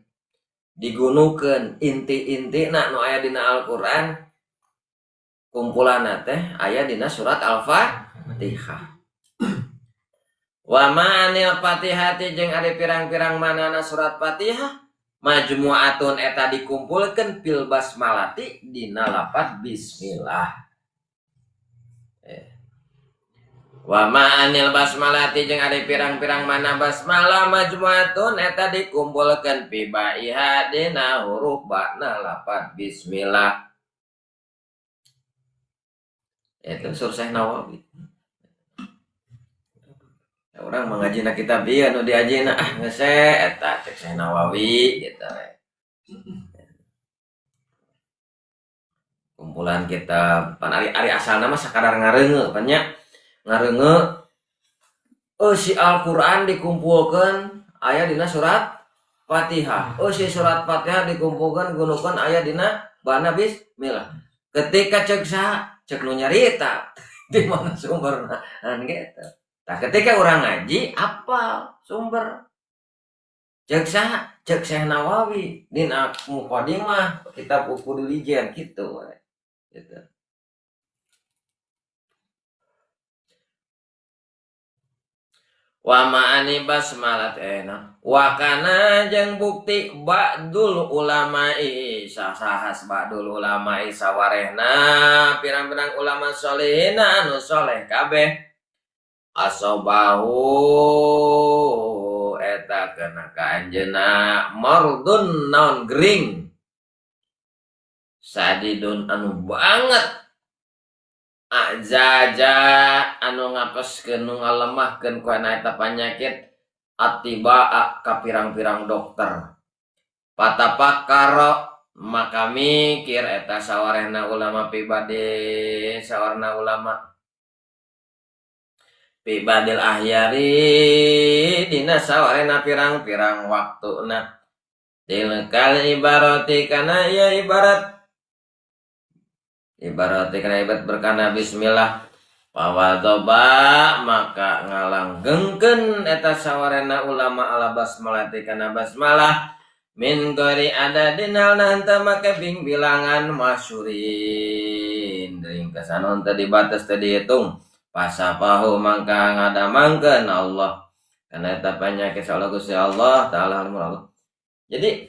digunukeun inti-intina nu aya dina Al-Qur'an kumpulanna teh aya dina surat Al-Fatihah. Wa ma'anil Fatihati jeung ari pirang-pirang manana surat Fatihah majmu'atun eta dikumpulkeun fil basmalati dina lafaz bismillah. Wa ma'anil basmalati jeung ari pirang-pirang mana basmalah majmu'atun eta dikumpulkeun fi ba'iha dina huruf ba'na lafaz bismillah. Itu sur Syekh Nawawi. Orang mengajina kitab ieu nu diajina ah geus eta cek Syekh Nawawi gitu. Kumpulan kitab pan ari asalna mah sakadar ngareungeun pan nya. Ngareungeun si Al-Qur'an dikumpulkeun aya dina surat Fatihah. Si surat Fatihah dikumpulkeun gunukeun aya dina bana bismillah. Ketika cek saha cek nu nyarita di mana sumberna kan gitu. Nah, ketika orang ngaji apa sumber cek saha cek Syekh Nawawi dina Muqaddimah kitab Uqudul Lijan gitu gitu. Wa ma'ani basmalah enak wa kana jeung bukti ba'dul ulama'i sahas ba'dul ulama'i sawarehna pirang-pirang ulama solehina anu soleh kabeh asobahu eta kena ka anjeunna mardun naon gering sadidun anu banget ajaja anu ngapeskeun nu ngalemahkeun ku eta panyakit atibaa ka pirang-pirang dokter patapakaro maka mikir eta sawarehna ulama pribadi sawarna ulama pribadil ahyari dina sawarehna pirang-pirang waktuna tilkal ibarati kana ya ibarat ibarat kana ibarat berkana bismillah pawadoba maka ngalanggengkeun eta sawarehna ulama ala basmalah kana basmalah min gori ada dinal nanta maka bing bilangan masyurin ringkasan teu dibatas teu dihitung pasapahu mangka ngadamangkeun Allah kana eta panyakit salah Gusti Allah taala Allah. Jadi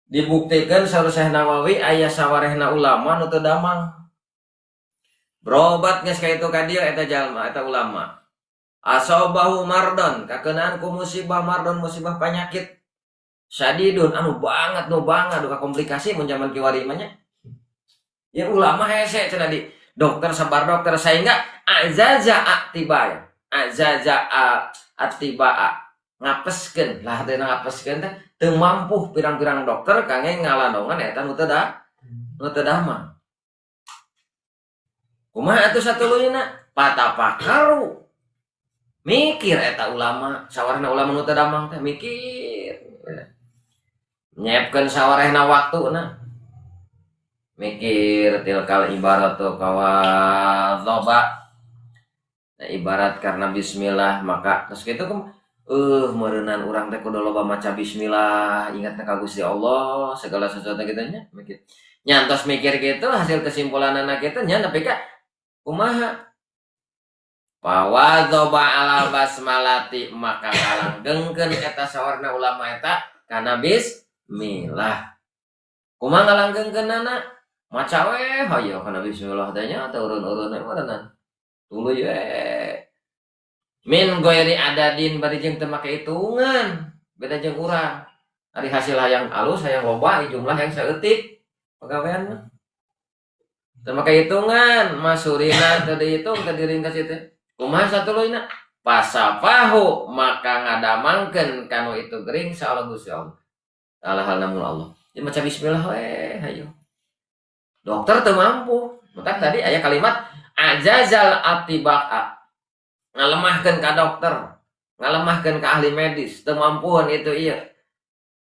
dibuktikan saur Syekh Nawawi aya sawarehna ulama nu teu damang berobat geus ka itu ka dieu eta jalma eta ulama asobahu mardon kakeunaan ku musibah mardon musibah panyakit sadidun anu banget nu banget duka komplikasi mun zaman kiwari mah nya ya ulama hese cenah di dokter sabar dokter sehingga azaza atibaya azaza atibaa ngapeskeun lah teh ngapeskeun teh teu mampu pirang-pirang dokter kangge ngalandongan eta nu teu nu teu damang. Kumaha atuh satuluyna patapakaru mikir eta ulama sawarehna ulama nu teu damang teh mikir nyiapkeun sawarehna waktuna mikir tilkal ibaratu kawadzoba. Nah, ibarat karena bismillah maka terus kitu kum meureunan urang teh kudu loba maca bismillah ingatna ka Gusti Allah segala sesuatu kitu nya mikir nyantos mikir kitu hasil kesimpulanana kitu nya nepi ka kumaha pawadzoba ala basmalati maka ngalanggengkeun eta sawarna ulama eta kana bismillah kumaha ngalanggengkeunana maca we hayo kana bismillah teh nya teu urun-urun we meureunnan tuluy we min goiri adadin bari jeung teu make hitungan beda jeung urang ari hasil hayang alus hayang loba jumlah yang saeutik pagawean mah teu make hitungan masurina teu dihitung teu diringkas itu kumaha satuluyna Pasafahu maka ngadamangkeun kanu itu gering sa Allah Gusti Allah. Ala hal namun Allah. Jadi maca bismillah we hayu. Dokter teu mampu. Matak tadi aya kalimat ajazal atibaa. Ngalemahkeun ka dokter, ngalemahkeun ka ahli medis, teu mampuan itu iya.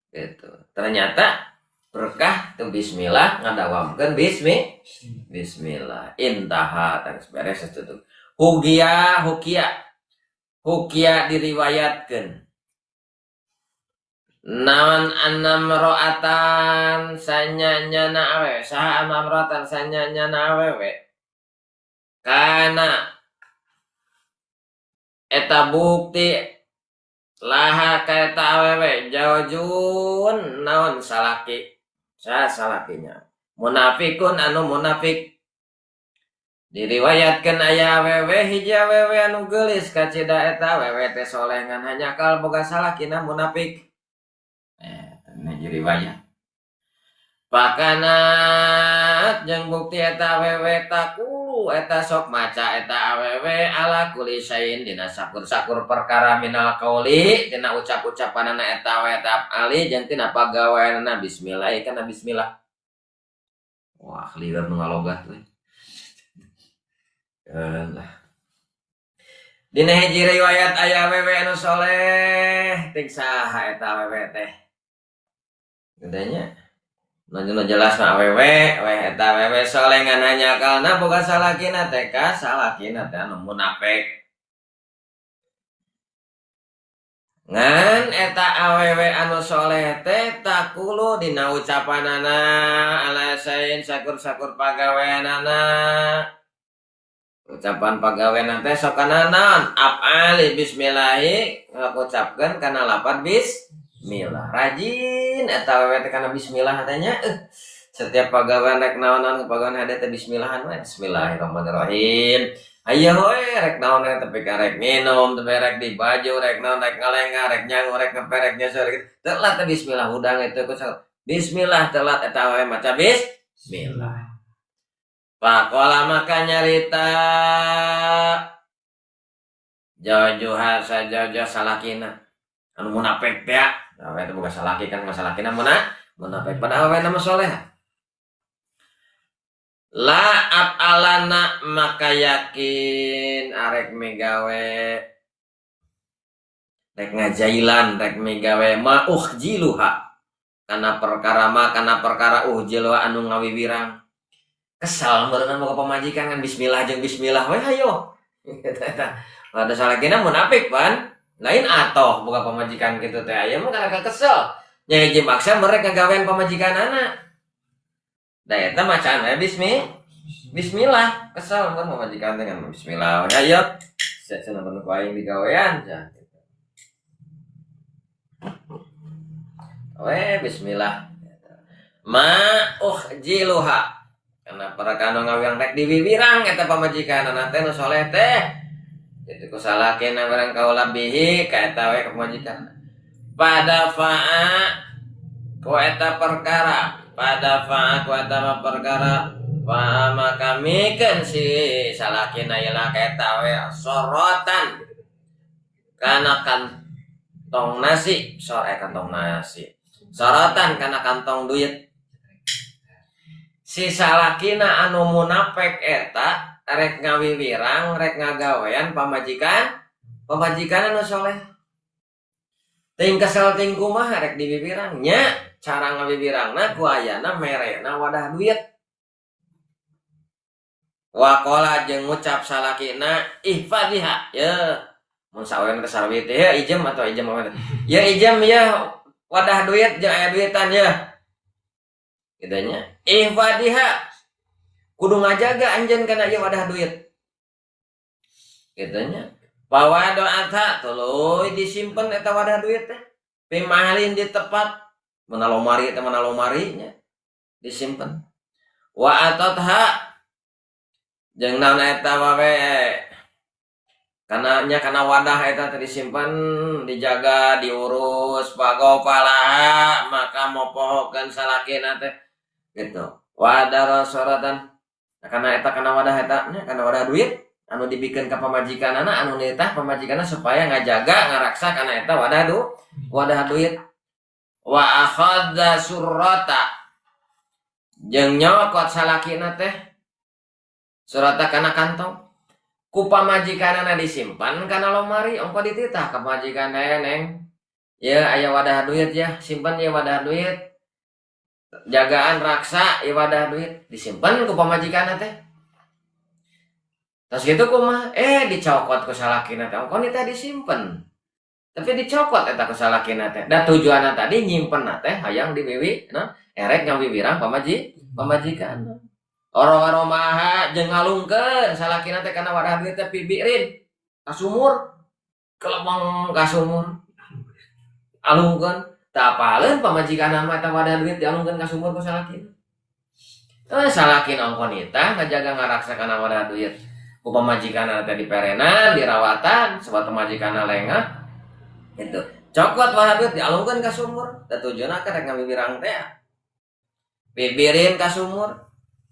Gitu. Ternyata berkah teu bismillah ngadawamkeun bismillah. Intaha tangis beres tutup. Hugia hukia. Hukia diriwayatkeun. Naon anam ro'atan sanyanya awewe saha anam ro'atan sanyanya awewe kana eta bukti laha ka eta awewe jaujun naon salaki saha salakinya munafikun anu munafik diriwayatkeun aya awewe hiji awewe anu geulis kacida eta awewe teh soleh ngan hanyakal boga salakina munafik. Ini riwayat. Pakanat jeung bukti eta awewe takulu eta sok maca eta awewe ala kulli syai'in dina sakur-sakur perkara minal qauli dina ucap-ucapanana eta awewe eta ali jeung tina pagaweanana bismillah kana bismillah. Wah, lieur nu ngalogat we. Lah. Dina hiji riwayat aya awewe anu soleh ting saha eta awewe teh. Gedenya nu jelas mah awewe weh eta awewe soleh ngan hanyakalna boga salakina teh ka salakina teh anu munafik. Ngan eta awewe anu soleh teh takulu dina ucapanana ala sain sakur-sakur pagaweanana. Ucapan pagawean teh sok kana naon? Af'ali bismillahi ngucapkeun kana lapat bismillah. Rajin eta awewe teh kana bismillah teh nya. Setiap pagawean rek naon-naon pagawean hade teh bismillahan we. Bismillahirrahmanirrahim. Hayo we rek naon teh tapi rek minum, tapi rek di baju, rek naon rek ngalenga, rek nyangu, rek ngepe, rek nyasar gitu. Telat teh bismillah hudang itu ku bismillah telat eta awewe maca bismillah. Pakola maka nyarita jauh-jauh saja salakina anu munafik teh awewe teh boga salaki kan masalakina munafik pada awewe nama soleh la af'alana maka yakin arek migawe rek ngajailan rek migawe ma uhjiluha kana perkara ma kana perkara uhjiluha anu ngawiwirang kesal meureunna boga pamajikan kan bismillah jeung bismillah we hayo. Ada salakina munafik pan lain atoh boga pamajikan kitu teh aya mah kana kesel nya hiji maksa mereka ngagawean pamajikanana da eta macaan we bismillah kesel mun pamajikan teh ngan bismillah we hayo cenah nu ku aing digawean cenah kitu we bismillah ma uhjiluha karena para kanu ngawang rek diwiwirang eta pamajikanana teh nu soleh teh kitu ku salakina barang kaula bihi ka eta we pamajikan pada fa'a ku eta perkara pada fa'a ku eta perkara fa maka mikeun si salakina ieu ka eta we sorotan kana kantong nasi sore kantong nasi sorotan kana kantong duit si salakina anu munafik eta rek ngawiwirang rek ngagawean pamajikan anu soleh ting kesel ting kumaha rek diwiwirang nya cara ngawiwirangna ku ayana merena wadah duit waqala jeung ngucap salakina ihfadhiha ye mun saweun teh sarwi teh ya ijem atau ijem apa ya ijem ya wadah duit jeung aya duitan ya gitu nya ihfadhiha kudu ngajaga anjeun kana ieu wadah duit gitu nya pawadoatha tuluy disimpen eta wadah duit teh pimahalin di tempat mana lomari teh mana lomari nya disimpen wa atatha jeung naon eta wae kana nya kana wadah eta teh disimpen dijaga diurus pagopalaha maka mopohokeun salakina teh gitu wadara soratan karena eta kana wadah eta nya kana wadah duit Anu dibikeun ka pamajikanana, anu nitah pamajikanna supaya ngajaga ngaraksa kana eta wadah duit. Wa akhadha surrata jeung nyokot salakina teh surata kana kantong ku pamajikanana disimpan kana lomari. Ongko dititah ka pamajikan, "Neng ya, aya wadah duit ya, simpan ya wadah duit, jagaan raksa ya wadah duit." Disimpan ku pamajikanna teh. Terus gitu kumaha? Dicokot ku salakina teh. Ongko nitah disimpen, tapi dicokot eta ku salakina teh. Da tujuanna tadi nyimpen teh hayang diwiwi nah erek ngawiwirang pamajikan. Oro-oro maha jeung ngalungkeun salakina teh kana wadah duit teh fi bi'rin ka sumur, kelebong ka sumur, alungkeun. Teu apaleun pamajikanna mah eta wadah duit dialungkeun ka sumur ku salakina. Salakina ongko nitah ngajaga ngaraksa kana wadah duit ku pamajikanna teh diperenan dirawatan sebab pamajikanna lengah gitu. Cokot wadah duit dialungkeun ka sumur da tujuanna kan rek ngawiwirang teh. Fi bi'rin ka sumur,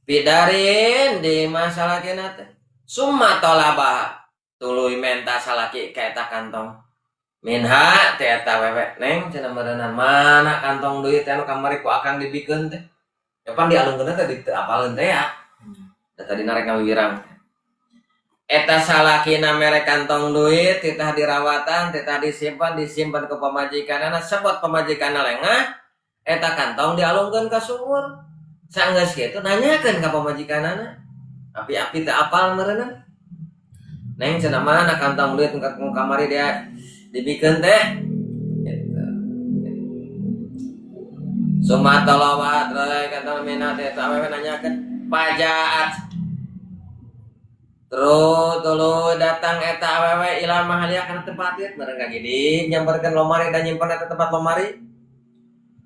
fi darin di imah salakina teh. Summa tolaba tuluy menta salaki ka eta kantong minha ti eta wewe. "Neng," cenah meureunan, "mana kantong duit anu kamari ku akang dibikeun teh?" Ya pan dialungkeun teh di teu apaleun teh ya. Da tadi rek ngawiwirang. Eta salakina mere kantong duit, titah dirawatan, titah disimpan, disimpan ke pamajikanana. Sebab pamajikanna lengah, eta kantong dialungkeun ka sumur. Sanggeus kitu nanyakeun ka pamajikanana, api-api teu apal meureunna. "Neng," cenah, "mana kantong duit nu kamari dia dibikeun teh?" Gitu. Summa talawat kantong minha teh eta awewe nanyakeun. Pajaat terus tuluy datang eta awewe ila mahaliha kana tempat ieu bareng kagidi nyamperkeun lomari dan nyimpen eta tempat lomari.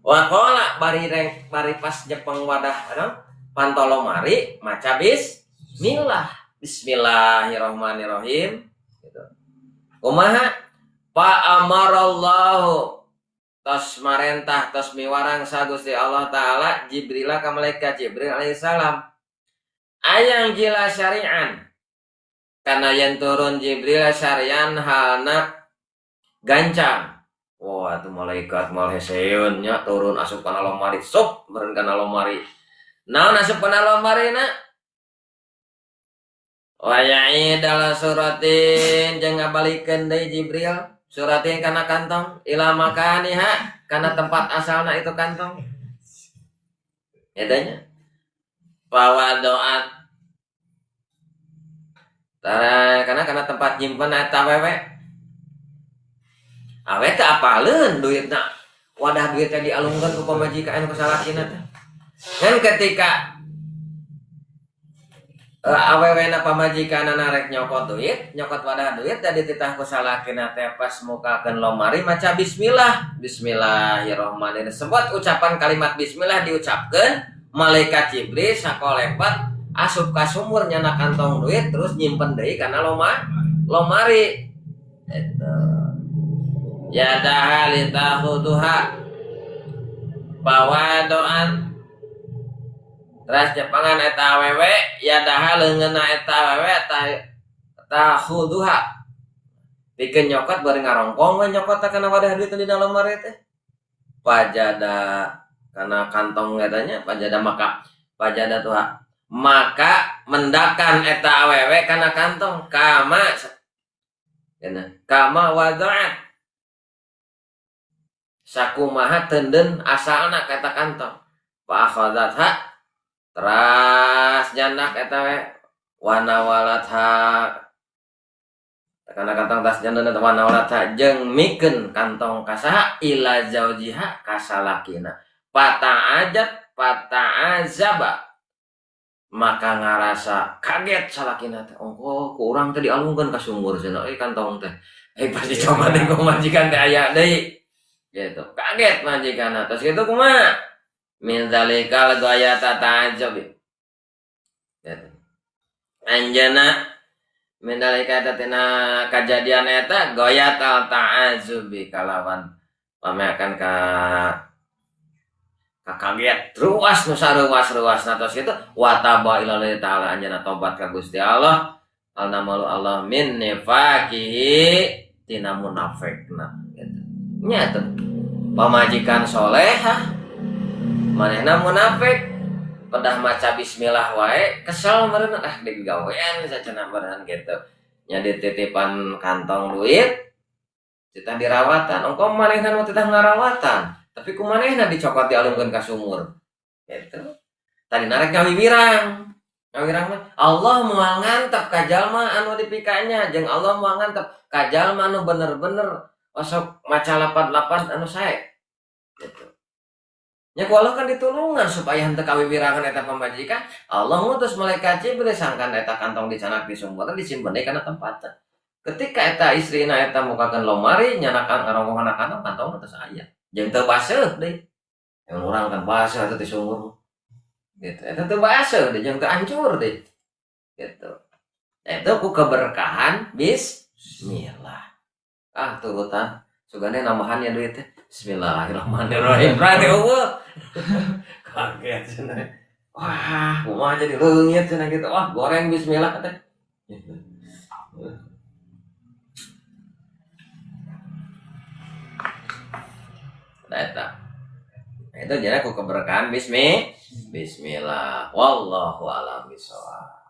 Wa qala bari reng bari pas jepeng wadah anu panto lomari maca bismillah, bismillahirrahmanirrahim gitu. Kumaha? Fa amarallahu tos marentah, tos miwarang sa Gusti Allah Taala Jibril ka malaikat Jibril alaihissalam ayanzila sari'an karena yang turun Jibril sari'an halna gancang. Wah, itu malaikat mal heseun nya turun asup kana lomari, sok meureun kana lomari. Naon asup kana lomari na? Wa ya'idala suratin jeung ngabalikeun deui Jibril suratin kana kantong ila makaniha kana tempat asalna itu kantong. Edanya. Fawadoat Tara, karena tempat nyimpen eta awewe. Awewe teh apaleun duitna. Wadah duitnya dialungkeun ku pamajikan ku salakina teh. Kan ketika awewe na pamajikanna rek nyokot duit, nyokot wadah duit dan dititah ku salakina teh pas mukakeun lomari maca bismillah. Bismillahirrahmanirrahim. Sempat ucapan kalimat bismillah diucapkeun, malaikat Jibril sakolepat asup ka sumur nyana kantong duit terus nyimpen deui kana lomari. Eta. Ya daha litahuduha pawadoan terus jepangan eta awewe ya daha leungeunna eta awewe tahuduha pikeun nyokot bari ngarongkong we nyokot kana wadah duit dina lemari teh. Pajada kana kantong eta nya pajada maka pajada tuh maka mendakan eta awewe kana kantong kama kama wada'at sakumaha tenden asalna kata kantong. Fa akhadzatha teras nyandak eta we wa nawalatha kana kantong tas jandan eta wa nawalatha jeung mikeun kantong ka saha ila zaujiha ka salakina. Fata'ajat fata'azaba maka ngarasa kaget salakina teh, ongko ku urang teh dialungkeun ka sumur cenah euy kantong teh. Pas dicoba teh ku majikan teh aya deui gitu. Kaget majikan. Terus gitu kumaha? Min zalikal ghayata ta'ajjub gitu. Anjana min zalika tina kajadian eta ghayatal ta'azzubi kalawan pameakan ka kaget ruas nu saruas-ruasna. Tos kitu wa taba ilallahi ta'ala anjeunna tobat ka Gusti Allah. Alna malu Allah min nifaqihi tina munafikna gitu. Nya teh pamajikan solehah manehna munafik pedah maca bismillah wae kesel meureun ah digawean sacenah meureun gitu. Nya dititipan kantong duit titah dirawatan ongko manehna nu titah ngarawatan tapi ku manehna dicokot dialungkeun ka sumur gitu. Tadi narek ngawiwirang. Ngawirang mah Allah moal ngantep ka jalma anu dipikanya jeung Allah moal ngantep ka jalma anu bener-bener osok maca lapan-lapan anu sae gitu. Nya ku Allah kan ditulungan supaya henteu kawiwirangan eta pamajikan, Allah ngutus malaikat Jibril sangkan eta kantong dicanak di sumur disimpen deui kana tempatna. Ketika eta istrina eta mukakeun lomari nyanakan ngarongkongan kantong, kantong teh aya. Jeung teu baseuh deui. Yang urang kan baseuh atuh di sumur. Gitu. Eta teu baseuh deui jeung teu hancur deui. Gitu. Itu ku keberkahan bismillah. Ah turutan sugane nambahan ya duit teh. Bismillahirrahmanirrahim. Berarti eueuh. Kaget cenah. Wah, kumaha jadi leungit cenah gitu. Wah, goreng bismillah teh. Gitu. Nah, eta. Itu jadi ku keberkahan bismillah. Wallahu a'lam bishawab.